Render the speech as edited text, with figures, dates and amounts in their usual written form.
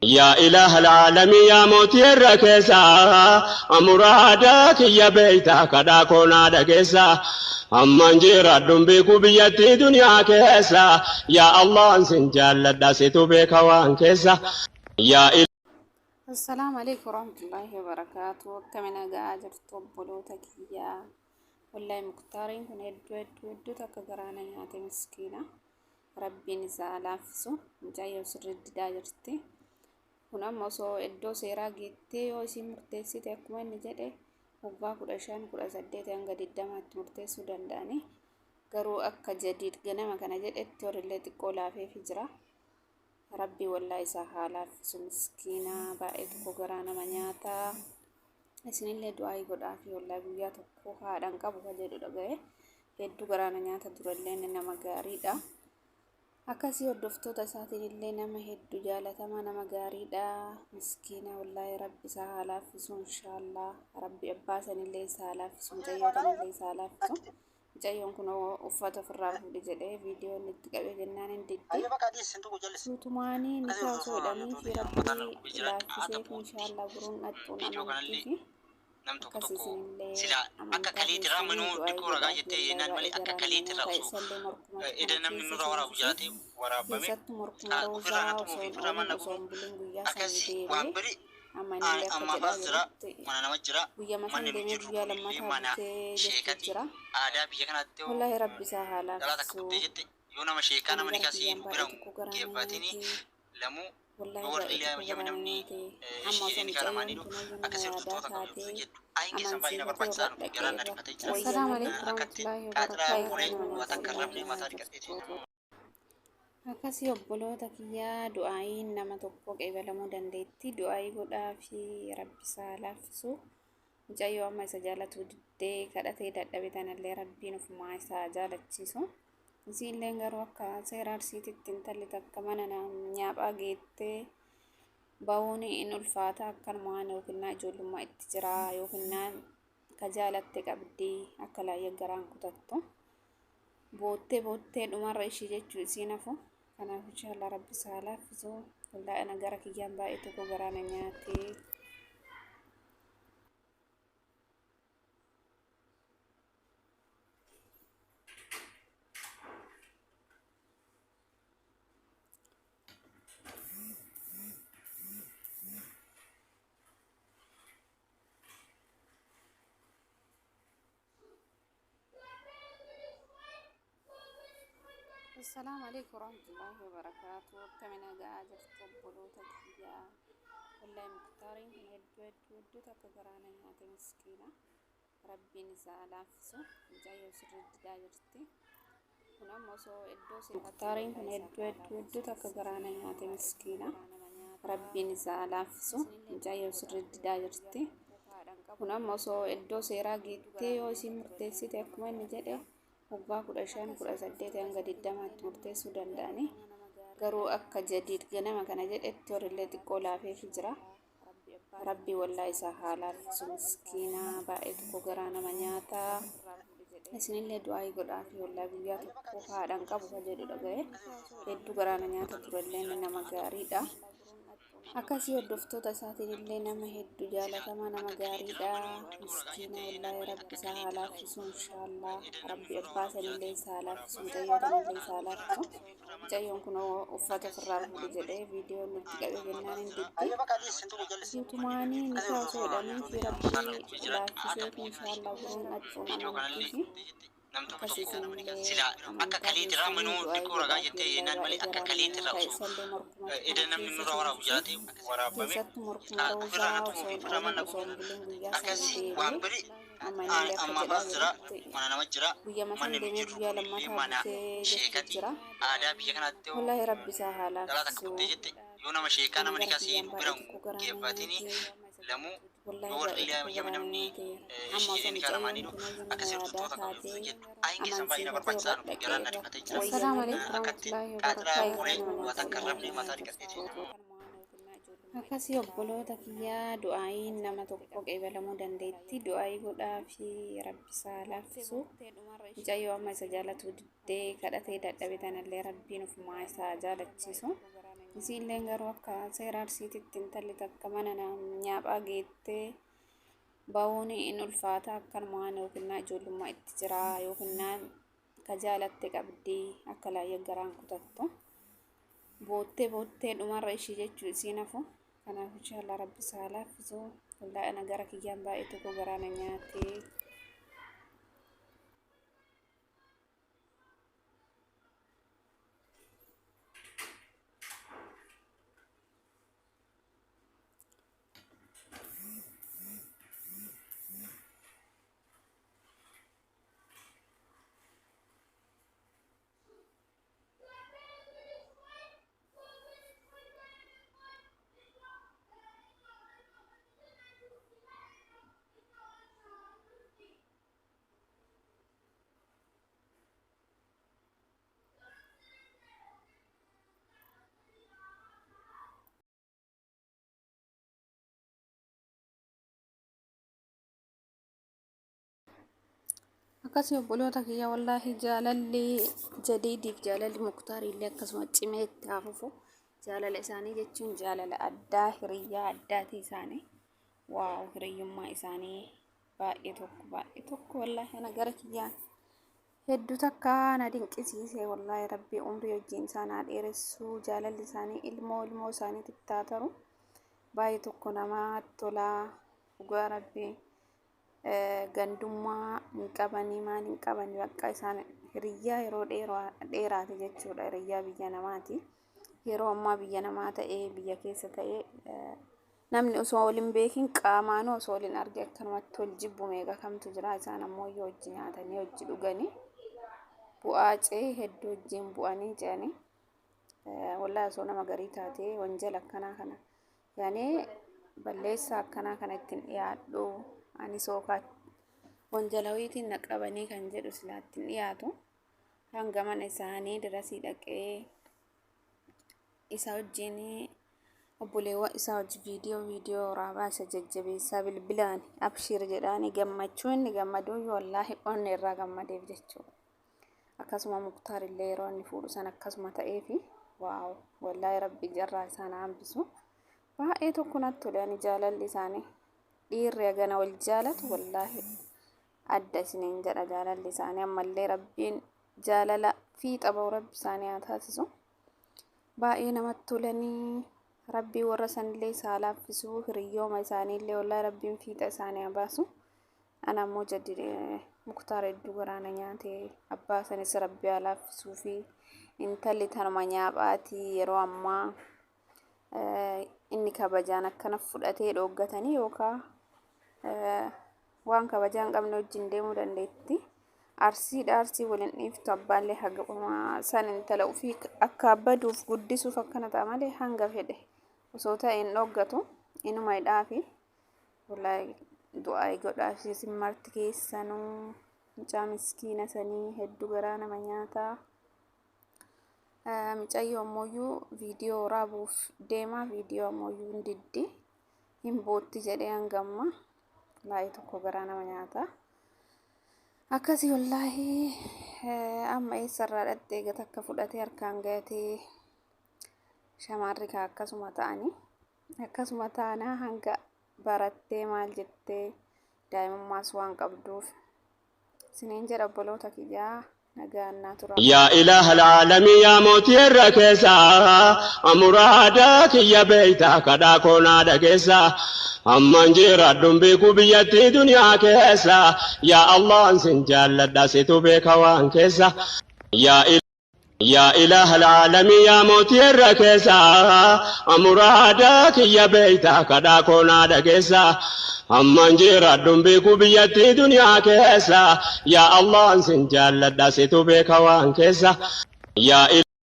Yaa ilaaha alaalamii yaa mootii irra keessa muraada kiyya beeyta kadhaa koo naa dhageessa amman jiraadhun beeku biyyattii duniyaa keessa yaa Allahan sin jaalladha situ beeka waan keessa yaa Assalaamu alaikum warahmatullaahi wabarakaatu. Akkami nagaa jirtu obboloota kiyyaa. Wallahi Muktaariin kun hedduu hedduu hedduu takka garaa na nyaate miskiina. Rabbiin isaa haa laaffisu. Mucayyoo sirrii didaa jirti. Kun amma osoo iddoo seeraa geettee yoo isiin murteessite akkuma inni jedhe waggaa 15 18 hanga 20tti murteessuu danda'ani. Garuu akka jadiid ganama kana jedhetti horillee xiqqoo laafeefi jira. Rabbii wallaa isaa haa laaffisu miskiina baay'ee tokko garaa nama nyaata. Isinillee du'aayii godhaafi wallaa guyyaa tokko haadhan qabu ka jedhu dhaga'e. Hedduu garaa na nyaata durallee inni nama gaariidha. Akkasii hordoftoota isaatiin illee nama hedduu jaalatamaa nama gaariidha. Miskiina wallaahi rabbi isaa haa laaffisu inshaallah. Rabbi abbaa sanillee isaa haa laaffisu mucayyoo tanallee isaa haa laaffisu. Mucayyoon kun uffata ofirraa fuudhi jedhee viidiyoo inni itti qabee jennaan hin didde. Suutumaanii nikaa osoo hidhanii fi rabbi laaffisee fi inshaallah buruun dhaxxuun amantii fi Nam tokko akkasii tokko isinillee silaa akka amantaa kaleetirraa keessanii manuu du'aa'ii diqqoo ragaa godhaaf jettee wallahi jennaan malee baay'ee akka garaa nama kaleetirraa nyaata osoo isallee morkuma eda kana namni keessa nurraa waraabu seensise jiraatee waraabame keessattu morkuma ofirraa roozaa na osoo tumuu fi hin ofirraa oolin mana osoo guruu hin bulin guyyaa sanii akkasii waan deemee biri amma innillee akka amma jedhaa as jira jirutti mana nama jira guyyama san manni nu deemee jirru guyyaa kunillee lammataa mana butee jechuu sheekati jira. aadaa biyya kanaatti hoo Wallaahi rabbi isaa haa dhalaa takka laaffisu. buttee jette yoo nama sheekaa Ana nama gara nikaa si kiyyaan hidhu bira baay'ee tokko garaa na geeffatini nyaate. lamuu Wallaahi yoo baay'ee warri tokko yami garaa na namni nyaate. Amma ishii osoo jedhee nikaa lamaan mucayyoon hidhu tun hayyuu akka nama seertu yaadaa toota qabu taatee jettu ayin keessan baay'ee na amansiifatee barbaachisaa irra nu dhaqee garaan na irra dhifatee jira Assalaamu alaikum akkatti warahmatullaahi qaaxiraa wabarakaatuh. buuree Garaa nama waa nyaata takka wallaahi rabnee garaa mataa dhiqadheeti. Akkasii obboloota kiyyaa du'aayiin nama tokko qeebalamuu dandeetti. Du'aayii godhaa fi rabbi isaa haa laaffisu. Mucayyoo amma isa jaalatuu diddee kadhatee dadhabe tanallee rabbiin ofumaa isaa haa jaalachiisu. Isiilleen garuu akka seera Arsiititti intalli takka mana nyaaphaa geettee bahuun in ulfaata akkanumaan yookiin ijoollummaa itti jira yookiin ka jaalatte qabdi akka laayya garaan kutattu. Boottee boottee dhumarra ishii jechuu isiin hafu. Kanaaf inshallah rabbi isaa haa laaffisu. Wallaahi ana gara kiyyaan baay'ee tokko garaa na nyaatee. Assalaamu alaikum warahmatullaahi wabarakaatu. Akkami nagaa jirtu obboloota kiyyaa. Wallahi Muktaariin kun hedduu hedduu hedduu takka garaa na nyaate miskiina. Rabbiin isaa haa laaffisu. Mucayyoo sirrii didaa jirti. Kun amma osoo iddoo seeraatti Muktaariin kun hedduu hedduu hedduu takka garaa na nyaate miskiina. Rabbiin isaa haa laaffisu. Mucayyoo sirrii didaa jirti. Kun amma osoo iddoo seeraa geettee yoo isiin murteessite akkuma inni jedhe waggaa 15 18 hanga 20tti murteessuu danda'ani. Garuu akka jadiid ganama kana jedhetti horillee xiqqoo laafeefi jira. Rabbii wallaa isaa haa laaffisu miskiina baay'ee tokko garaa nama nyaata. Isinillee du'aayii godhaafi wallaa guyyaa tokko haadhan qabu ka jedhu dhaga'e. Hedduu garaa na nyaata durallee inni nama gaariidha. Akkasii hordoftoota isaatiin illee nama hedduu jaalatamaa nama gaariidha. Miskiina wallaahi rabbi isaa haa laaffisu inshaallah. Rabbi abbaa sanillee isaa haa laaffisu mucayyoo tanallee isaa haa laaffisu. Mucayyoon kun uffata ofirraa fuudhi jedhee viidiyoo inni itti qabee jennaan hin didde. Suutumaanii nikaa osoo hidhanii fi rabbi laaffisee fi inshaallah buruun dhaxxuun amantii fi Nam tokko akkasii tokko isinillee silaa akka amantaa kaleetirraa keessanii manuu du'aayii diqqoo ragaa godhaaf jettee wallahi jennaan malee baay'ee akka garaa nama kaleetirraa nyaata osoo isallee morkuma eda kana namni keessa nurraa waraabu seensise jiraatee waraabame keessattu morkuma ofirraa roozaa na osoo tumuu fi hin ofirraa oolin mana osoo guruu hin bulin guyyaa sanii akkasii waan deemee biri amma innillee akka amma jedhaa as jira jirutti mana nama jira guyyama san manni nu deemee jirru guyyaa kunillee lammataa mana butee jechuu sheekati jira. aadaa biyya kanaatti hoo Wallaahi rabbi isaa haa dhalaa takka laaffisu. buttee jette yoo nama sheekaa Ana nama gara nikaa si kiyyaan hidhu bira baay'ee tokko garaa na geeffatini nyaate. lamuu Wallaahi yoo baay'ee warri tokko yami garaa na namni nyaate. ishii Amma osoo jedhee nikaa lamaan mucayyoon hidhu tun hayyuu akka nama seertu yaadaa toota qabu taatee jettu ayin keessan baay'ee na amansiifatee barbaachisaa irra nu dhaqee garaan na irra dhifatee jira Assalaamu alaikum akkatti warahmatullaahi qaaxiraa wabarakaatuh. buuree Garaa nama waa nyaata takka wallaahi rabnee garaa mataa nyaata. dhiqadheeti. Akkasii obboloota kiyyaa du'aayiin nama tokko qeebalamuu dandeetti. Du'aayii godhaa fi rabbi isaa haa laaffisu. Mucayyoo amma isa jaalatuu diddee kadhatee dadhabe tanallee rabbiin ofumaa isaa haa jaalachiisu. Isiilleen garuu akka seera Arsiititti intalli takka mana nyaaphaa geettee bahuun in ulfaata akkanumaan yookiin ijoollummaa itti jira yookiin ka jaalatte qabdi akka laayya garaan kutattu. Boottee boottee dhumarra ishii jechuu isiin hafu. Kanaaf inshallah rabbi isaa laaffisu. Wallaahi ana gara kiyyaan baay'ee tokko garaa na nyaatee. Akkasii obboloota kiyya wallaahi jaalalli jadiidiif jaalalli muktaar illee akkasuma cimee itti haa fufu. Jaalala isaanii jechuun jaalala addaa hiriyyaa addaatii isaanii. Waaw hiriyyummaa isaanii baay'ee tokko baay'ee tokko wallaahi ana gara kiyyaan hedduu takka na dinqisiise wallaahi rabbii umrii wajjin isaan haa dheeressu jaalalli isaanii ilmoo ilmoo isaaniitiif haa taru baay'ee tokko namatti tolaa dhugaa rabbii. Gandummaa hin qabanii maal hin qabanii bakka isaan hiriyyaa yeroo dheeraati jechuudha hiriyyaa biyya namaati. Yeroo ammaa biyya namaa ta'ee biyya keessa ta'ee namni osoo wal hin beekin qaamaanuu osoo wal hin arge akkanumatti wal jibbu meeqa kamtu jira isaan ammoo yoo hojii nyaatanii hojii dhuganii bu'aa ce'ee hedduu wajjin bu'anii ce'anii wallaahi osoo nama garii taatee wanjala akkanaa kana yaani balleessaa akkanaa kana ittiin dhiyaadhu ani sookaa wanjalawiitiin na qabanii kan jedhu silaa ittiin dhiyaatu hanga mana isaanii dirasii dhaqee isa wajjin obboleewwan isaa wajji viidiyoo viidiyoo waraabaa isa jajjabeessaa bilbilaan abshiir jedhaanii gammachuu inni gammaduu wallaahi onnee irraa gammadeef jechuudha. Akkasuma Muktaar illee yeroo inni fuudhu san akkasuma ta'eefi waaw wallaahi rabbi jarraa isaan haa hambisu. Baay'ee tokko natti tole ani jaalalli isaanii dhiirri hagana wal jaalatu wallaahi adda isiniin jedha jaalalli isaanii ammallee rabbiin jaalala fiixa ba'u rabbi isaanii haa taasisu. Baay'ee namatti tolanii rabbii warra sanillee isaa laaffisu hiriyyooma isaaniillee wallaahi rabbiin fiixa isaanii haa baasu. Ana ammoo jaddi Muktaar hedduu garaa na nyaate. Abbaa sanis rabbi haa laaffisuu fi intalli tanuma nyaaphaati yeroo ammaa inni kabajaan akkana fudhatee dhooggatanii yookaan waan kabajaa hin qabne wajjin deemuu dandeetti. Arsiidha arsii waliin dhiiftu abbaallee haga san intala ofii akka baduuf guddisuuf akkana ta'a malee hanga fedhe osoo ta'e hin dhooggatu inuma hidhaafi. Wallaahi du'aayi godhaaf isin marti keessanuu mucaa miskiina sanii hedduu garaa nama nyaataa. Mucayyoo ammoyyuu viidiyoo waraabuuf deemaa viidiyoo ammoyyuu hin diddi hin bootti jedhee hanga amma baay'ee tokko garaa nama nyaata. Akkasii wallaahi amma eessarraa dhattee gata akka fudhatee harkaan gayatee shamarri kaa akkasuma ta'anii. Akkasuma taanaa hanga barattee maal jettee daa'imummaas waan qabduuf isiniin jedha obboloota kiyyaa nagaan naa tura. Yaa ilaaha alaalamii yaa mootii irra keessa muraada kiyya beeyta kadhaa koo naa dhageessa amman jiraadhun beeku biyyattii duniyaa keessa yaa Allah sin jaalladha situ beeka waan keessa yaa Yaa ilaaha alaalamii yaa mootii irra keessa muraada kiyya beeyta kadhaa koo naa dhageessa amman jiraadhun beeku biyyattii duniyaa keessa yaa Allah sin jaalladha situ beeka waan keessa yaa.